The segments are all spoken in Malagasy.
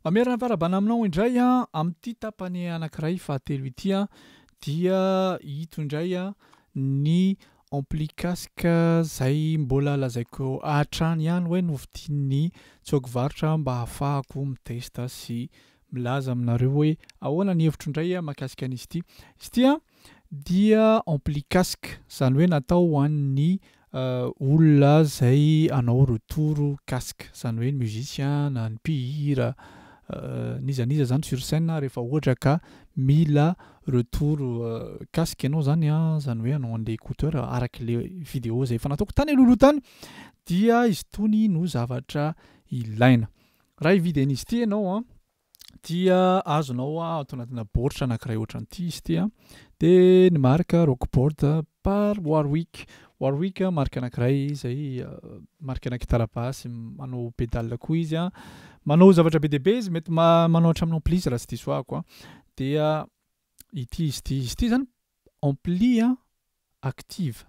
Mamerina ny fiarahabana aminao indray a, amin'ity tapany anankiray fahatelo ity a, dia ito indray a ny ampli casque zay mbola lazaiko hatrany ihany hoe novidian'ny Tsoaky Varotra mba hahafahako mitesta sy milaza aminareo hoe ahoana ny hevitro indray mahakasika an'izy ity. Izy ity a dia ampli casque, izany hoe natao ho an'ny olona izay hanao retour casque, izany hoe ny musicien na ny mpihira, n'iza n'iza izany sur scène rehefa ohatra ka mila retour casque ianao izany an, izany hoe hanao an'ilay écouteur araka ilay vidéo izay efa nataoko tany alohaloha tany dia izy itony no zavatra ilaina. Raha hividy an'izy ity ianao an, dia azonao ato anatina baoritra anankiray ohatran'ity izy ity an, dia ny marque Rockboard par Warwick. Warwick marque anankiray izay marque ana gitara basse, manao pédale koa izy an, manao zavatra be dia be izy, mety manao hatramin'ny ampli izy raha tsy diso ahako an, dia ity izy ity, izy ity zany ampli an active.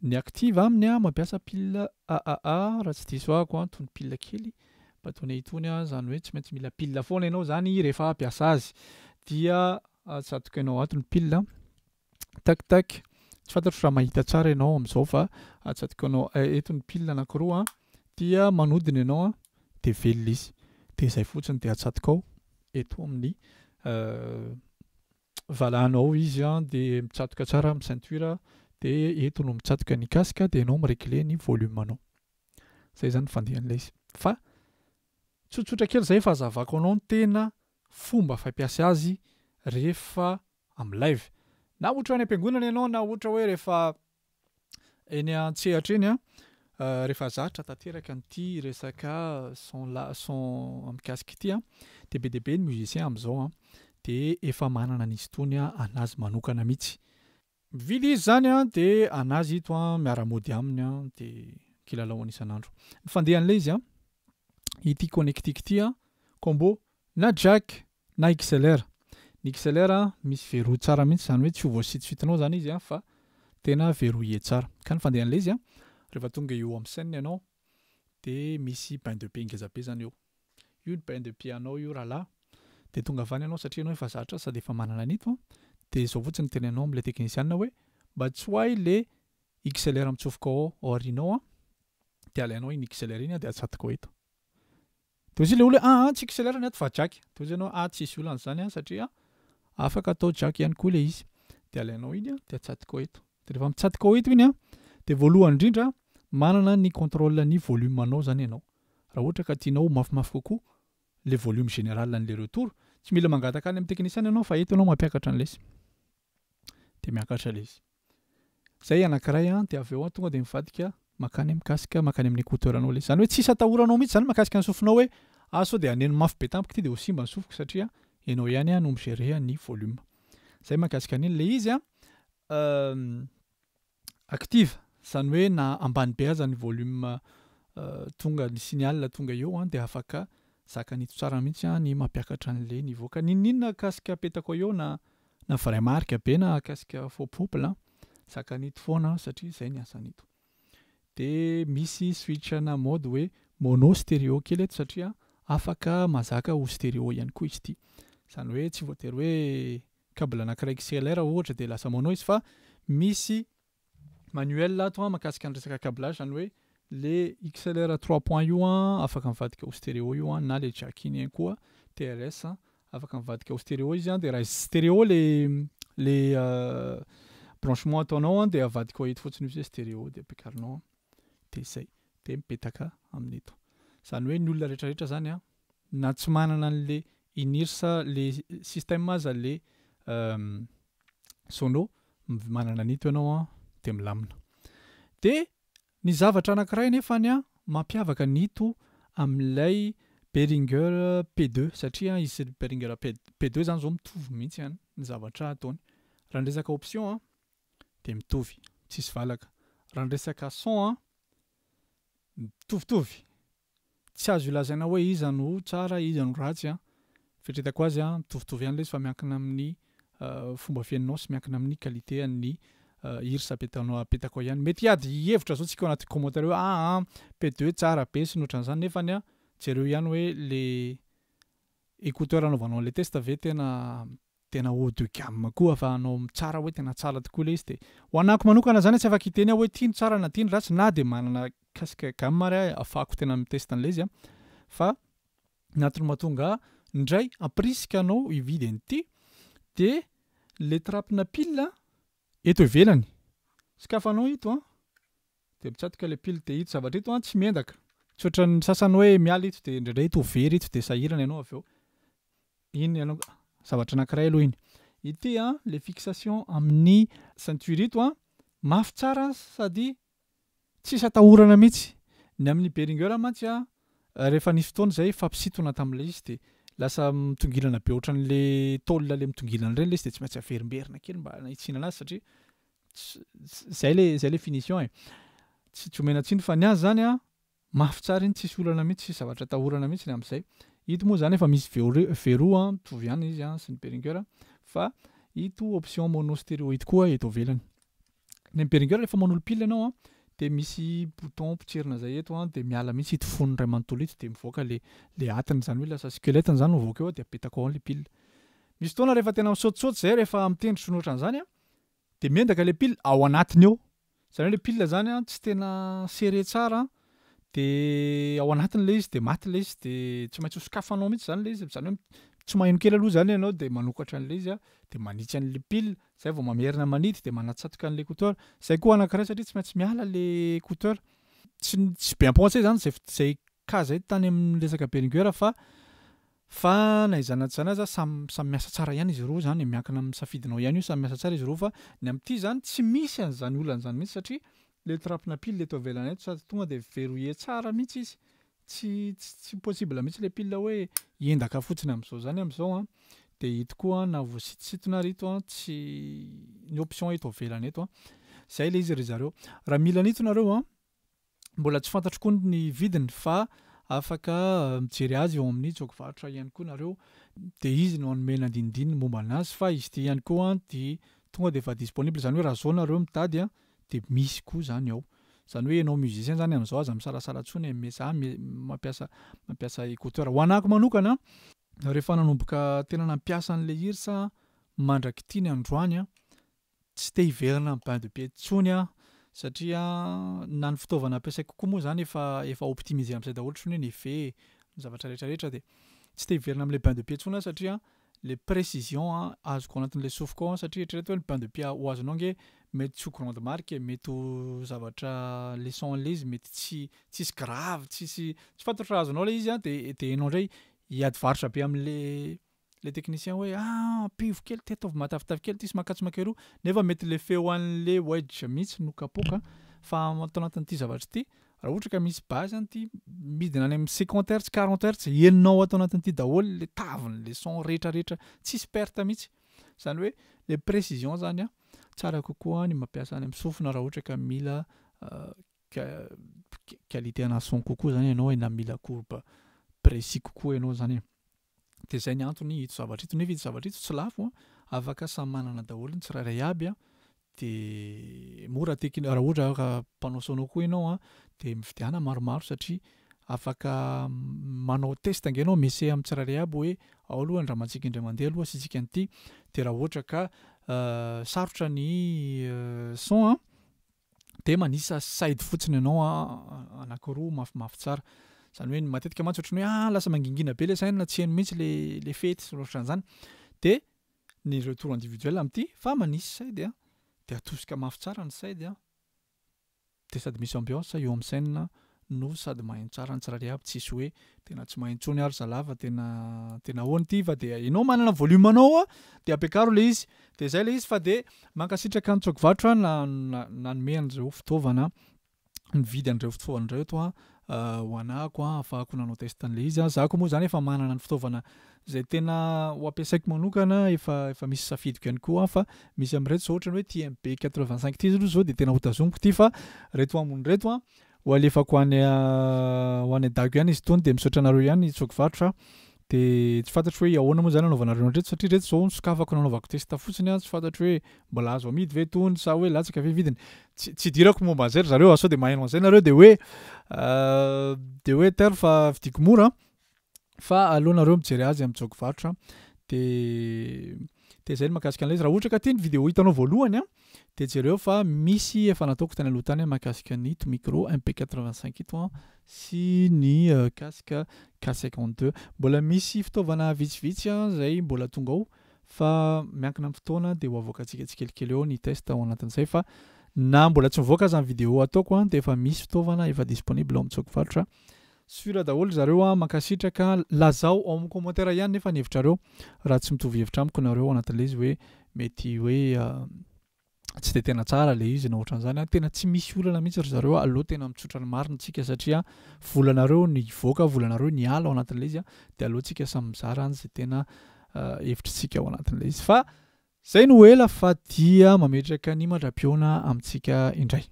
Ny active aminy an mampiasa pile AAA raha tsy diso ahako an, itony pile kely batone itony an, izany hoe tsy maintsy mila pile foana ianao izany rehefa hampiasa azy. Dia atsatoka ianao ato ny pile, tac tac, tsy fantatro raha mahita tsara ianao amin'izao fa atsatoka anao eto ny pile anankiroa an, dia manodina ianao an, dia velona izy. Dia izay fotsiny dia atsatoka ao eto amin'ny Valanao izy an de mitsatoka tsara amin'ny ceinture de eto no mitsatoka ny casque de ianao mi-regler ny volume anao. Zay zany ny fandehan'ilay izy. Fa tsotsotra kely zay fa hazavako anao ny tena fomba fampiasa azy rehefa amin'ny live. Na ohatra any am-piangonana ianao na ohatra hoe rehefa Eny an-tsehatra eny an, rehefa zatra tanteraka an'ity resaka son la son amin'ny casque ity an, dia be dia be ny musicien amin'izao an, dia efa manana an'izy itony an'azy manokana mihitsy. Mividy izy izany an, dia an'azy ito an, miara-mody aminy an, dia kilalaoany isan'andro. Ny fandehan'ilay izy an, ity connectique ity an, combo na jack na XLR. Ny XLR misy verrou tsara mihitsy izany hoe tsy ho voasitositinao izany izy fa tena verrouillé tsara. Ka ny fandehan'ilay izy rehefa tonga eo amin'ny scène ianao dia misy bain de pied ngeza be izany eo. Io ny bain de pied anao io rahalahy dia tonga avy any ianao satria ianao efa zatra sady efa manana an'ito dia izao fotsiny no tenenao amin'ilay teknisiana hoe mba tsoahy le XLR mitsofoka ao aoriana ao dia alainao iny XLR iny dia atsatokao eto. Dia hoy ilay olona hoe aa tsy XLR ny ato fa jack. Dia hoy ianao ah tsisy olana izany an satria afaka atao jack ihany koa ilay izy. Dia alainao iny an, dia atsatokao eto. Dia rehefa mitsatokao eto iny an, dia voalohany indrindra manana ny contrôle ny volume anao izany ianao. Raha ohatra ka tianao ho mafimafy kokoa ilay volume général an'ilay retour, tsy mila mangataka any amin'ny technicien ianao fa eto ianao mampiakatra an'ilay izy. Dia miakatra ilay izy. Zay anakiray an, dia avy eo an tonga dia mivadika makany amin'ny casque, makany amin'ny écouteur anao ilay izy. Izany hoe tsisy atahoranao mihitsy izany mahakasika ny sofinao hoe ah sao dia haneno mafy be tampoka ity dia ho simba ny sofiko satria ianao ihany no mi-gérer ny volume. Zay mahakasika an'iny. Ilay izy an active, izany hoe na ambany be aza ny volume tonga, ny signal tonga eo an dia afaka zakan'ito tsara mihitsy ny mampiakatra an'ilay niveau. Ka n'inon'inona casque apetako eo na Na vrai marque be na casque faux pople an, zakan'ito foana satria izay ny asan'ito. De misy switch ana mode hoe mono stereo kely eto satria afaka mahazaka ho stereo ihany koa izy ity. Izany hoe tsy voatery hoe cable anankiray XLR ohatra de lasa mono izy fa misy manuel ato an mahakasika ny resaka câblage zany hoe le XLR trois points io an afaka mivadika ho stereo io an na le jack iny ihany koa TRS afaka mivadika ho stereo izy an de raha stereo le le branchement ataonao an de avadikao eto fotsiny izy hoe stereo de ampiakarinao an de zay de mipetaka amin'ito zany hoe ny olona rehetrarehetra zany an na tsy manana an'le in-ears le système aza le Sono, manana an'ito ianao an, dia milamina. Dia ny zavatra anankiray nefany an, mampiavaka an'ito amin'ilay Behringer P2, satria izy sy Behringer P2 izany izao mitovy mihitsy an, ny zavatra ataony. Raha ny resaka option an, dia mitovy, tsisy valaka. Raha ny resaka son an, mitovitovy. Tsy azo ilazaina hoe iza no tsara iza no ratsy an! Fieritreretako azy an, mitovitovy ihany ilay izy fa miankina amin'ny fomba fihainonao sy miankina amin'ny qualité an'ny hira apetanao apetakao ihany. Mety hiady hevitra zao tsika ao anaty commentaire hoe aa P2 tsara be sy ny ohatran'izany nefany an jereo ihany hoe le. écouteur anaovanao an'le test ve tena tena haut de gamme koa ahafahanao mitsara hoe tena tsara tokoa le izy. De ho anako manokana zany, tsy afaka hiteny aho hoe tia ny tsara na tia ny ratsy, na de manana casque gamme ary aho ahafahako tena miteste an'le izy a. Fa ny antony mahatonga ndray ampirisika anao hividy an'ity, de le trappe-na pile eto ivelany, sokafanao ito a, de mitsatoka le pile, de ito zavatra ito a tsy miendaka, tsy ohatran'ny sasany hoe miala ito, de indraindray ito very ito, de sahirana ianao avy eo iny ianao. Zavatra anankiray aloha iny ity a, le fixation amin'ny ceinture ito a mafy tsara sady tsisy atahorana mihitsy. Ny amin'ny Behringer mantsy a, rehefa nisy fotoana zay fampisintona tam'le izy, de lasa mitongilana be ohatran'le tôle le mitongilana reny le izy, de tsy maintsy averimberina kely mba nahitsina anazy, satria zay le finition e, tsy omena tsiny. Fa ny azy zany a mafy tsara iny, tsisy olana mihitsy, tsisy zavatra atahorana mihitsy ny am'izay. Ito moa zany efa misy verrou a, mitovy ihany izy a sy ny Behringer, fa ito option mono stéréo ito koa eto ivelany. Ny amin'ny Behringer, rehefa manolo pile ianao a, de misy bouton potserina zay eto a, de miala mihitsy ito fonony ray manontolo ito, de mivoaka le atiny, zany hoe lasa squelette zany no mivoaka eo, de apetaka ao le pile. Misy fotoana rehefa tena misaotisaoty zay, rehefa mitendry sy ohatran'izany a, de miendaka le pile ao anatiny eo, zany hoe le pile zany a tsy tena serré tsara, de ao anatiny le izy, de maty le izy, de tsy maintsy hosokafanao mihitsy zany le izy. Zany hoe tsy maheno kely aloha zany ianao, de manokatra an'le izy a, de manitsy an'le pile zay vao mamerina manidy, de manatsatoka an'le écouteur zay koa anankiray, satria tsy maintsy miala le écouteur. Tsy bien pensé zany zay cas zay tany amin'ny resaka Behringer. Fa na izany na tsy izany aza, samy miasa tsara ihany izy roa zany, miankina amin'ny safidinao ihany io. Samy miasa tsara izy roa, fa ny amin'ity zany tsy misy an'izany olana zany mihitsy, satria le trappe-na pile eto ivelany eto sady tonga de verrouillé tsara mihitsy izy, tsy possible mihitsy le pile hoe hiendaka fotsiny am'izao zany am'izao a. De ito koa na voasitositona ary ito a, tsy ny option eto ivelany eto a, zay le izy ry zareo. Raha mila an'ito nareo a, mbola tsy fantatro koa ny vidiny, fa afaka mijery azy eo amin'ny tsokovarotra ihany koa nareo, de izy no anomena andinindininy momba anazy. Fa izy ty ihany koa de tonga de efa disponible, zany hoe raha zao nareo mitady a, de misy koa zany ao. Zany hoe ianao musicien zany am'izao, aza misalasala intsony za mampiasa écouteur. Ho anako manokana, rehefa nanomboka tena nampiasa an'le Ears mandraky ity ny androany a, tsy te hiverina amin'ny bain de pied intsony a, satria na ny fitaovana ampiasaiko koa moa zany efa optimisé am'izay daholo, ohatran'ny hoe ny effet, ny zavatra rehetrarehetra, de tsy te hiverina am'le bain de pied intsony aho, satria le précision a azoko anatin'le sofiko ao a. Satria eritrereto hoe ny bain de pied ho azonao nge mety tsy ho grande marque, mety ho zavatra le son le izy mety tsisy grave, tsisy, tsy fantatro raha azonao le izy a. De ianao indray hiady varotra be am'le le technicien hoe: "Ah, ampivo kely ty, ataovy matavitavy kely ty sy makatso makeroa", nefa mety le feo an'le wedge mihitsy no kapoka. Fa atao anatin'ity zavatra ity, raha ohatra ka misy base zany ty midina any amin'ny 50 hertz, 40 hertz, henonao atao anatin'ity daholo le taviny, le son rehetrarehetra, tsisy perte mihitsy. Zany hoe le précision zany a tsara kokoa ny mampiasa any amin'ny sofina, raha ohatra ka mila qualité ana son kokoa zany ianao e, na mila courbe précis kokoa ianao zany e. De zay ny antony ito zavatra ito, nefa ito zavatra ito tsy lafo a, afaka samy manana daholo ny tsirairay aby a, de mora tekny. Raha ohatra ka mpanao sono koa ianao a, de mividiana maromaro, satria afaka manao test ange ianao, mese amin'ny tsirairay aby hoe ao aloha andramantsika indray mandeha aloha asiantsika an'ity, de raha ohatra ka sarotra ny son a, de manisa side fotsiny ianao a anankiroa mafimafy tsara. Zany hoe matetika mantsy ohatrany hoe ah, lasa mangingina be le saina, tsy haino mihitsy le fety sy ohatran'izany, de ny retour individuel am'ty. Fa manisy side a, de atosika mafy tsara ny side a, de sady misy ambiance eo amin'ny scène no sady maheno tsara ny tsirairay aby, tsisy hoe tena tsy maheno intsony ary zalahy fa tena ahoana ity, fa de ianao manana volume anao a, de ampiakaro le izy. De zay le izy. Fa de mankasitraka ny tsokovarotra na nanome an'ireo fitaovana, nividy an'ireo fitaovana ireo eto a ho anahako a, ahafahako nanao test an'le izy a. Za koa moa zany efa manana ny fitaovana zay tena ho ampiasaiko manokana, efa misy safidiko ihany koa. Fa misy am'ireto zao, ohatrany hoe ty MB 85 ty aloha zao de tena ho tazomiko ty, fa reto ambony reto a ho alefako any ho any Dago ihany izy tony. De misaotra anareo ihany tsokovarotra. De tsy fantatro hoe ahoana moa zany anaovanareo an'ireto, satria reto zao nisokafako nanaovako test fotsiny a, tsy fantatro hoe mbola azo amidy ve tony sa hoe latsaka ve vidiny, tsy idirako momba an'izay ry zareo a, sao de maheno an'izay nareo de hoe ter fa vidiko mora. Fa aleo nareo mijery azy amin'ny joke varotra. De de zay ny mahakasika an'ilay izy. Raha ohatra ka ty ny vidéo hitanao voalohany a, de jereo fa misy efa nataoko tany aloha tany mahakasika ny ito micro MP85 ito a sy ny casque K52. Mbola misy fitaovana vitsivitsy a zay mbola tonga ao, fa miankina amin'ny fotoana de ho avoakantsika tsikelikely eo ny test ao anatin'izay. Fa na mbola tsy mivoaka aza ny vidéo ataoko a, de efa misy fitaovana efa disponible ao amin'ny joke varotra. Sûr daholo zareo a, mankasitraka. Lazao ao amin'ny commentaire ihany nefa ny hevitrareo raha tsy mitovy hevitra amiko nareo anatin'ilay izy, hoe mety hoe tsy de tena tsara le izy na ohatran'izany a. Tena tsy misy olana mihitsy ry zareo. Aloha tena mitsotra ny marina tsika, satria volanareo ny hivoaka, volanareo ny ala ao anatin'ilay izy a, de aloha tsika samy mizara any zay tena hevitritsika ao anatin'ilay izy. Fa zay no ela fa dia mametraka ny mandra-pihaona amintsika indray.